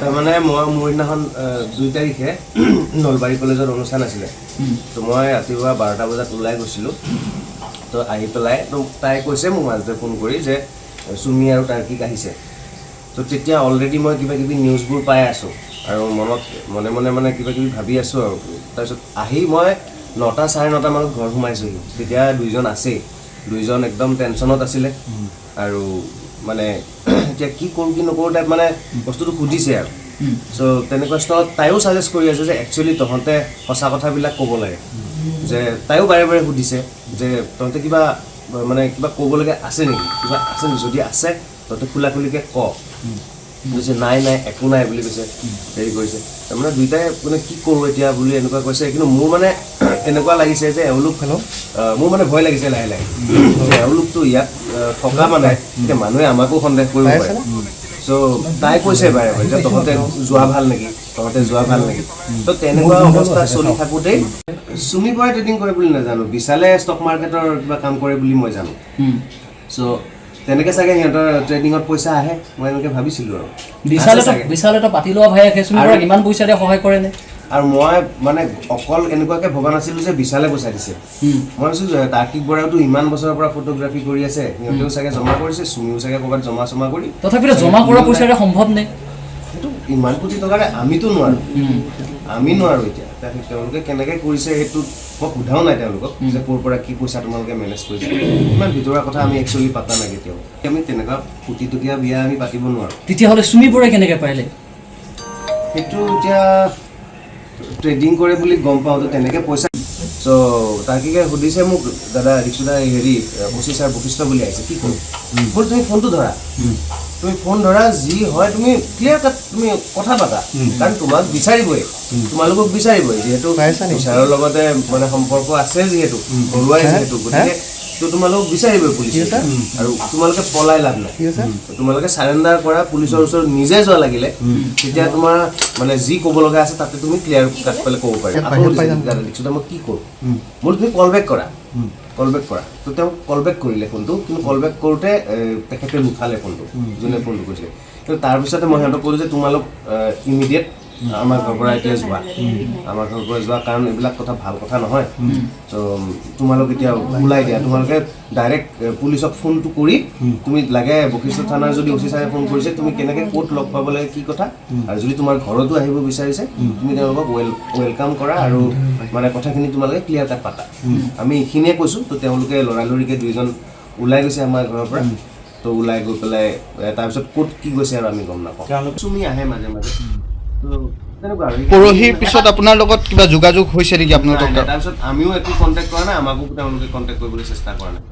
তাৰমানে মই মোৰ সেইদিনাখন 2 তাৰিখে নলবাৰী কলেজত অনুষ্ঠান আছিলে। তো মই ৰাতিপুৱা 12টা বজাত ওলাই গৈছিলোঁ। তো আহি পেলাই তো তাই কৈছে মোক মাজতে ফোন কৰি যে চুমি আৰু তাৰ্কিক আহিছে। তো তেতিয়া অলৰেডি মই কিবা কিবি নিউজবোৰ পাই আছোঁ আৰু মনত মনে মনে মানে কিবা কিবি ভাবি আছোঁ আৰু। তাৰপিছত আহি মই 9টা 9:30 মানত ঘৰ সোমাইছোঁহি। তেতিয়া দুইজন আছেই, দুইজন একদম টেনশ্যনত আছিলে আৰু মানে এতিয়া কি কৰোঁ কি নকৰোঁ টাইপ মানে বস্তুটো সুধিছে আৰু। চ' তেনেকুৱা স্থলত তাইও ছাজেষ্ট কৰি আছে যে একচুৱেলি তহঁতে সঁচা কথাবিলাক ক'ব লাগে, যে তাইও বাৰে বাৰে সুধিছে যে তহঁতে কিবা মানে কিবা ক'বলগীয়া আছে নেকি, কিবা আছে নেকি, যদি আছে তহঁতে খোলা খুলিকৈ ক। কৈছে নাই নাই একো নাই বুলি কৈছে, হেৰি কৰিছে। তাৰমানে দুইটাই মানে কি কৰোঁ এতিয়া বুলি এনেকুৱা কৈছে। কিন্তু মোৰ মানে এনেকুৱা লাগিছে যে এওঁলোক মোৰ মানে ভয় লাগিছে লাহে লাহে যে এওঁলোকতো ইয়াত থকা মানে এতিয়া মানুহে আমাকো সন্দেহ কৰিব পাৰে। চ' তাই কৈছে বাৰে বাৰে যে তহঁতে যোৱা ভাল নেকি, তহঁতে যোৱা ভাল নেকি। ত' তেনেকুৱা অৱস্থা চলি থাকোঁতেই চুমি বৰাই ট্ৰেডিং কৰে বুলি নাজানো, বিশালে ষ্টক মাৰ্কেটৰ কিবা কাম কৰে বুলি মই জানো। চ' তেনেকৈ চাগে সিহঁতৰ ট্ৰেডিঙত পইচা আহে, মই এনেকৈ ভাবিছিলোঁ আৰু। বিশালেতো পাতি লোৱা ভাইয়েকে চুমি বৰাক ইমান পইচা দিয়ে সহায় কৰেনে? আৰু মই মানে অকল এনেকুৱাকৈ ভবা নাছিলোঁ যে বিশালে পইচা দিছে। মই ভাবিছোঁ যে তাৰ্কিক বৰাওতো ইমান বছৰৰ পৰা ফটোগ্ৰাফী কৰি আছে, সিহঁতেও চাগে জমা কৰিছে, চুমিও চাগে ক'ৰবাত জমা চমা কৰি। তথাপিতো জমা কৰা পইচাৰে সম্ভৱ নে? সেইটো ইমান কোটি টকাৰে আমিতো নোৱাৰোঁ, আমি নোৱাৰোঁ। এতিয়া তেওঁলোকে কেনেকৈ কৰিছে সেইটো মই সোধাও নাই তেওঁলোকক যে ক'ৰ পৰা কি পইচা তোমালোকে মেনেজ কৰিছা। ইমান ভিতৰুৱা কথা আমি একচুৱেলি পাতা নাই কেতিয়াও। আমি তেনেকুৱা কোটি টকীয়া বিয়া আমি পাতিব নোৱাৰোঁ। তেতিয়াহ'লে চুমি বৰাই কেনেকৈ পাৰিলে? সেইটো এতিয়া ট্ৰেডিং কৰে বুলি গম পাওঁ, তো তেনেকৈ পইচা। চ' তাৰ্কিকে সুধিছে মোক, দাদা ৰিক্সুদা হেৰি 25 আৰু বশিষ্ঠ বুলি আহিছে, কি কৰোঁ? বোলো তুমি ফোনটো ধৰা, তুমি ফোন ধৰা, যি হয় তুমি ক্লিয়াৰ কাট তুমি কথা পাতা, কাৰণ তোমাক বিচাৰিবই, তোমালোকক বিচাৰিবই, যিহেতু ছাৰৰ লগতে মানে সম্পৰ্ক আছে, যিহেতু ঘৰুৱাই যিহেতু, গতিকে তো তোমালোকক বিচাৰিবই পুলিচে। আৰু তোমালোকে পলাই লাভ নাই, তোমালোকে চাৰেণ্ডাৰ কৰা, পুলিচৰ ওচৰত নিজে যোৱা লাগিলে, তেতিয়া তোমাৰ মানে যি ক'ব লগা আছে তাতে তুমি ক্লিয়াৰ কাট পেলাই ক'ব পাৰিবা। আকৌ দাদা দিছোঁ মই কি কৰোঁ, বোলো তুমি কল বেক কৰা, কল বেক কৰা। তো তেওঁ কল বেক কৰিলে ফোনটো, কিন্তু কল বেক কৰোঁতে তেখেতে নুঠালে ফোনটো, যোনে ফোনটো কৰিছিলে। কিন্তু তাৰপিছতে মই সিহঁতক ক'লোঁ যে তোমালোক ইমিডিয়েট আমাৰ ঘৰৰ পৰা এতিয়া যোৱা, আমাৰ ঘৰৰ পৰা যোৱা, কাৰণ এইবিলাক কথা ভাল কথা নহয়। ত' তোমালোক এতিয়া ওলাই দিয়া, তোমালোকে ডাইৰেক্ট পুলিচক ফোনটো কৰি তুমি লাগে বশিষ্ঠ থানাৰ যদি অ' চি ছাৰে ফোন কৰিছে, তুমি কেনেকৈ ক'ত লগ পাব লাগে কি কথা, আৰু যদি তোমাৰ ঘৰতো আহিব বিচাৰিছে তুমি তেওঁলোকক welcome কৰা আৰু মানে কথাখিনি তোমালোকে ক্লিয়াৰ কাট পাতা। আমি এইখিনিয়ে কৈছোঁ। তো তেওঁলোকে লৰালৰিকৈ দুইজন ওলাই গৈছে আমাৰ ঘৰৰ পৰা। তো ওলাই গৈ পেলাই তাৰপিছত ক'ত কি গৈছে আৰু আমি গম নাপাওঁ। চুমি আহে মাজে মাজে। পৰহিৰ পিছত আপোনাৰ লগত কিবা যোগাযোগ হৈছে নেকি আপোনালোকৰ? তাৰপিছত আমিও একো কণ্টেক্ট কৰা নাই, আমাকো তেওঁলোকে কণ্টেক্ট কৰিবলৈ চেষ্টা কৰা নাই।